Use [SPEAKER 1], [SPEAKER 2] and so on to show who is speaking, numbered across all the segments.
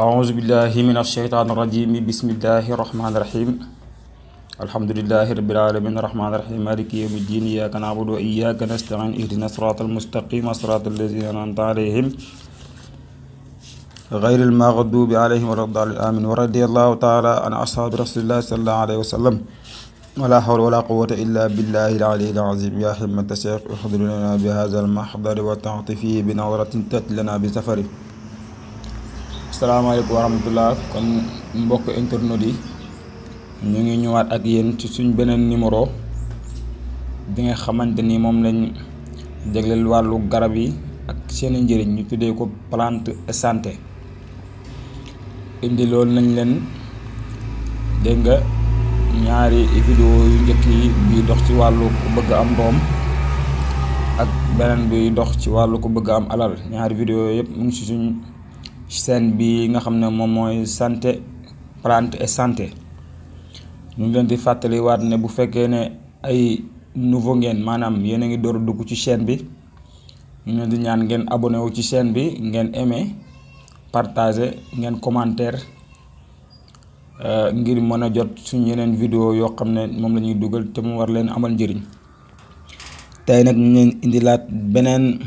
[SPEAKER 1] أعوذ بالله من الشيطان الرجيم بسم الله الرحمن الرحيم الحمد لله رب العالمين الرحمن الرحيم مالك يوم الدين إياك نعبد وإياك نستعين اهدنا الصراط المستقيم صراط الذين أنعمت عليهم غير المغضوب عليهم ولا الضالين آمين ورضي الله تعالى عن أصحاب رسول الله صلى الله عليه وسلم ولا حول ولا قوة إلا بالله العلي العظيم يا حمة الشيخ احضر لنا بهذا المحضر وتعطفيه بنظرة تأتي لنا بسفره. Assalamualaikum warahmatullah. Kon mbokk internet yi ñu ngi ñëwaat ak yeen ci suñ benen numéro bi nga xamanteni mom lañ jéglel walu garab yi ak seen njëriñ ñu tuddé ko plante et santé. Indi lool nañ leen dégg nga ñaari vidéo yu njëkk yi bi dox ci walu ku bëgg am doom ak benen bi dox ci walu ku bëgg am alal. Ñaari vidéo yépp mu ngi ci suñ sen bi nga xamne mom moy santé plante et santé. ñu leen di fatali waat ne bu fekkee ne ay nouveau ngeen manam yéen a ngi door dugg ci chaîne bi ñu leen di ñaan ngeen abonné wu ci chaîne bi ngeen aimer partager ngeen commentaire ngir mëna jot suñu yeneen vidéo yo xamne mom lañuy duggal te mu war leen amal njëriñ. Tay nak ñu leen indilaat benen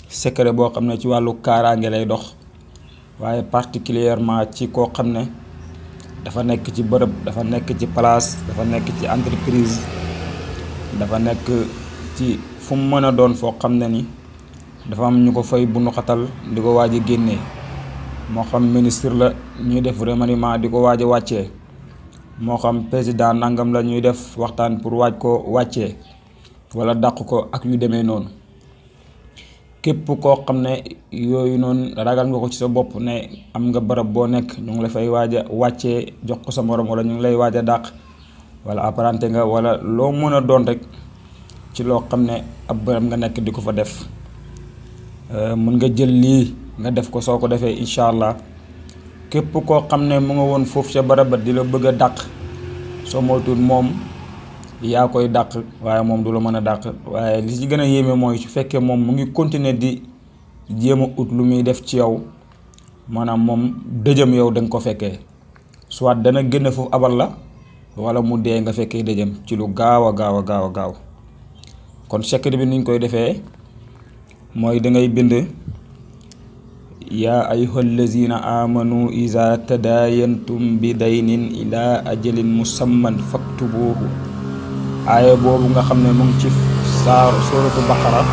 [SPEAKER 1] secret bo xamne ci walu kaaraange lay dox, waye particulièrement ci ko xamne dafa nek ci bërëb, dafa nek ci place, dafa nek ci entreprise, dafa nek ci fu mu meuna doon fo xamne ni dafa am ñuko fay bu nu xatal diko waji génné, mo xam ministre la ñuy def remaniement diko waji waccé, mo xam président nangam la ñuy def waxtaan pour waj ko waccé wala dakk ko ak yu démé non. Képp ko xamne yoyu non ragal nga ko ci sa bop ne am nga barab bo nek ñu ngi la fay waja wacce jox ko sa morom wala ñu ngi lay waja dak wala apparenté nga wala lo mëna doon rek ci lo xamne ab barab nga nek diko fa def mën nga jël li nga def ko soko defé inshallah képp ko xamne mu nga won fofu ci barab di la bëgg dak so moytul mom ya koy dak waye mom dula mëna dak. Waye li ci gëna yéme moy su fekke mom mu ngi continuer di jema ut lu muy def ci yow manam mom dëjëm yow dang ko fekke soit dana gëna fofu abal la wala mu dé nga fekke dëjëm ci lu gaaw. Kon secret bi niñ koy defé moy da ngay bind ya ayyuhallazina amanu iza tadayantum bidaynin ila ajalin musamman faktubuhu. Aya bobu nga xamne mo ngi ci suratul baqara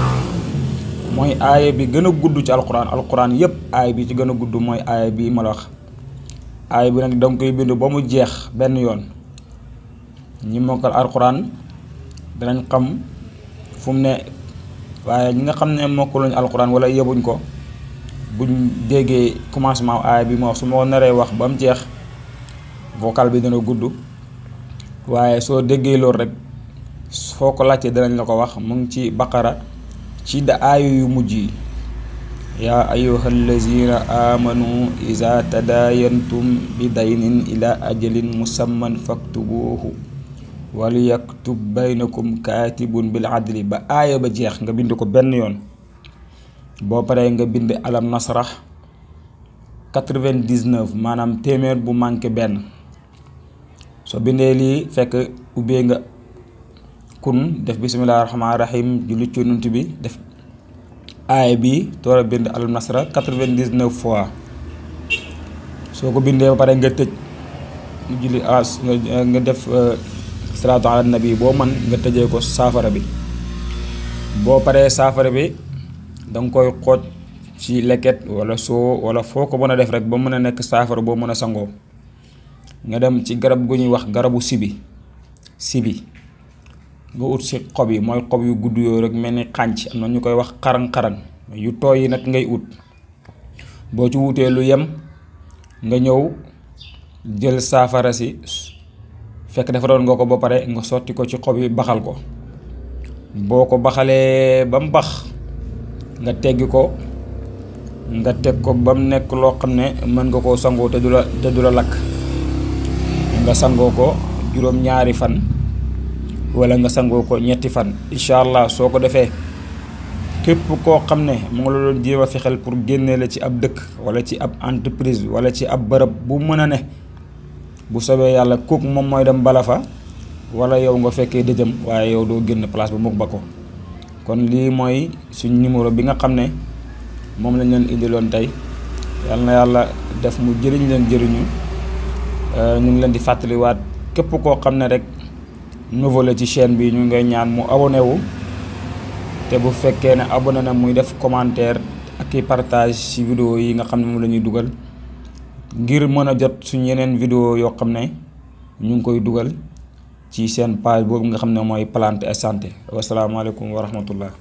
[SPEAKER 1] moy aya bi gëna gudd ci alquran yépp aya bi ci gëna gudd moy aya bi ma la wax. Aya bi nak dang koy bind ba mu jeex ben yoon ñi mokal alquran dañ xam fu mu ne, waye ñi nga xamne mokuluñ alquran wala yebuñ ko buñ déggé commencement aya bi mo wax suma naré wax bam jeex vocal bi dana gudd, waye so déggé lool rek foko laccé dañ la ko wax mu ngi ci baqara ci da ayu yu mujji ya ayyuhallazina amanu iza tadayantum bidaynin ila ajalin musamman faktubuhu waliyaktub baynakum katibun bil adli ba aya ba jeex nga bind ko ben yoon. Bo paré nga bind alam nasrah 99 manam témèr bu manké ben. So bindé li fekk ubé nga kun def bismillahir rahmanir rahim julli ci yonent bi def ay bi tora bind al nasra 99 fois. Soko bindé ba paré nga tejj julli as nga def salatu ala nabi bo man nga tejé ko safara bi. Bo paré safara bi dang koy xoj ci leket wala so wala foko mëna def rek ba mëna nek safara bo mëna sango. Nga dem ci garab gu ñuy wax garabu sibi nga ut ci xob yi moy xob yu gudd yo rek melni xanc amna ñukoy wax xarang yu toy nak ngay ut. Bo ci wuté lu yem nga ñew jël safara si fekk dafa doon nga ko ba paré nga soti ko ci xob yi baxal ko. Boko baxalé bam bax nga teggi ko nga tek ko bam nek lo xamné man nga ko sango te dula lak. Nga sango ko juroom ñaari fan wala nga sango ko ñetti fan inshallah soko defé képp koo xam ne mu ngi la doon jéem a fexeel pour génnee la ci ab dëkk wala ci ab entreprise wala ci ab bërëb bu mën a ne bu sobee yàlla kooku moom mooy dem bala fa wala yow nga fekkee dëjëm waaye yow doo génn place ba mukk ba ko. kon lii mooy suñ numéro bi nga xam ne moom lañ leen indiloon tey yal na yàlla def mu jëriñ leen jëriñu. ñu ngi leen di fàttaliwaat képp koo xam ne rek nouveau la ci chaîne bi ñu ngay ñaan mu abonné wu te bu fekkee ne abonné na muy def commentaire ak i partage ci vidéo yi nga xam ne moom la ñuy dugal ngir mën a jot suñ yeneen vidéo yoo xam ne ñu ngi koy dugal ci seen page boobu nga xam ne mooy Plante et Santé. Wasalaamaaleykum wa rahmatullah.